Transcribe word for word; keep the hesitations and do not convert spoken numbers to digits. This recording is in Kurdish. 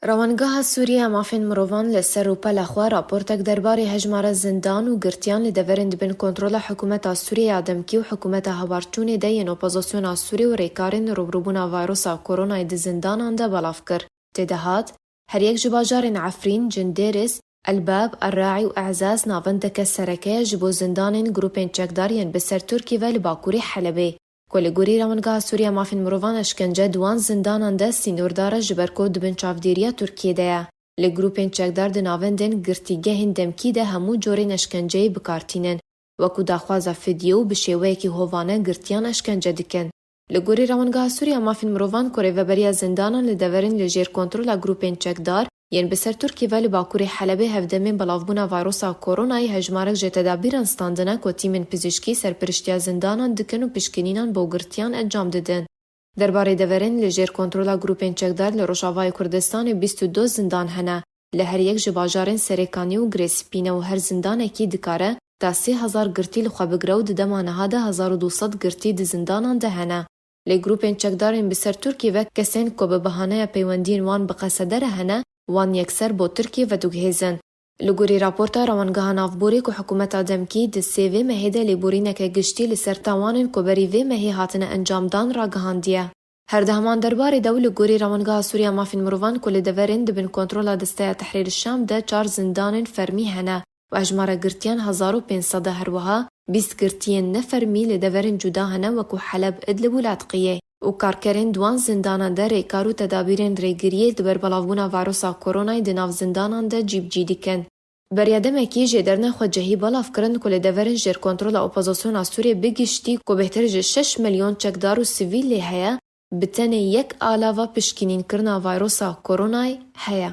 Rewangeha Sûriye ya Mafên Mirovan li ser rûpela xwe raportek derbarê hejmara zindan û girtiyan li deverên di bin kontrola hikûmeta Sûriye ya demkî û hikûmeta hewarçûnê de yên opozisyona Sûrî û rêkarên rûbirûbûna vayrosa koronayê di zindanan de belav kir. Tê de hat, her yek ji bajarên Efrîn, Cindêris, Elbab, Erraî û Ezaz navendeke sereke ye ji bo zindanên grûpên çekdar yên bi ser Tirkî ve li bakurê Helebê. Ku li gorî Rewangeha Sûriye ya Mafên Mirovan eşkence di wan zindanan de sînordar e, ji ber ku di bin çavdêriya Tirkiyê de ye. Li grûpên çekdar di navendên girtîgehên demkî de hemû corên eşkenceyê bi kar tînin, wekû daxwaza fidye û bi şêweyekî hovane girtiyan eşkence dikin. Li gorî Rewangeha Sûriye ya Mafên Mirovan, ku rêveberiya zindanan li deverên li jêr kontrola grûpên çekdar, yên bi ser Tirkî ve li bakurê Helebê hevdemê belavbûna vayrosa koronayê hejmarek ji tedabîran standine ku tîmên pizîşkî serpiriştiya zindanan dikin û pişkinînan bo girtiyan encam didin. Derbarê deverên li jêr kontrola grûpên çekdar li Rojavayê Kurdistanê bîst û du zindan hene. Li her yek ji bajarên Serêkanî û Girê Spî ne û her zindanekî dikare ta sê hezar girtî li xwe bigire û di dema niha de hezar û du sed girtî di zindanan de hene. Lê grûpên çekdarên bi ser Tirkî ve kesên ku bi bahaneya peywendiyên wan bi qesede re hene, wan yekser bo Tirkî vediguhêzin. Li gorî raporta Rewangeha Navborî ku hikûmeta demkî di sê vê mehê de lêborîneke giştî li ser tawanên ku berî vê mehê hatine encamdan ragihandiye. Her di heman derbarê de û li gorî Rewangeha Sûriye ya Mafên Mirovan ku li deverên di bin kontrola Desteya Tehrîr Şam de çar zindanên fermî hene û hejmara girtiyan hezar û pênc sed e, her wiha bîst girtiyên nefermî li deverên cuda hene wekû Heleb, Idlib û Latqiyê û karkerên di wan zindanan de rêkar û tedabîrên rêgiriyê li ber belavbûna vayrosa koronayê di nav zindanan de cîbicî dikin. Beriya demekî jêderina xwecihî belav kirin ku li deverên jêrkontrola opozisyona Sûriyê bi giştî ku bêhtir ji şeş milyon çekdar û sivîl lê heye, bi tenê yek alava pişkinînkirina vayrosa koronayê heye.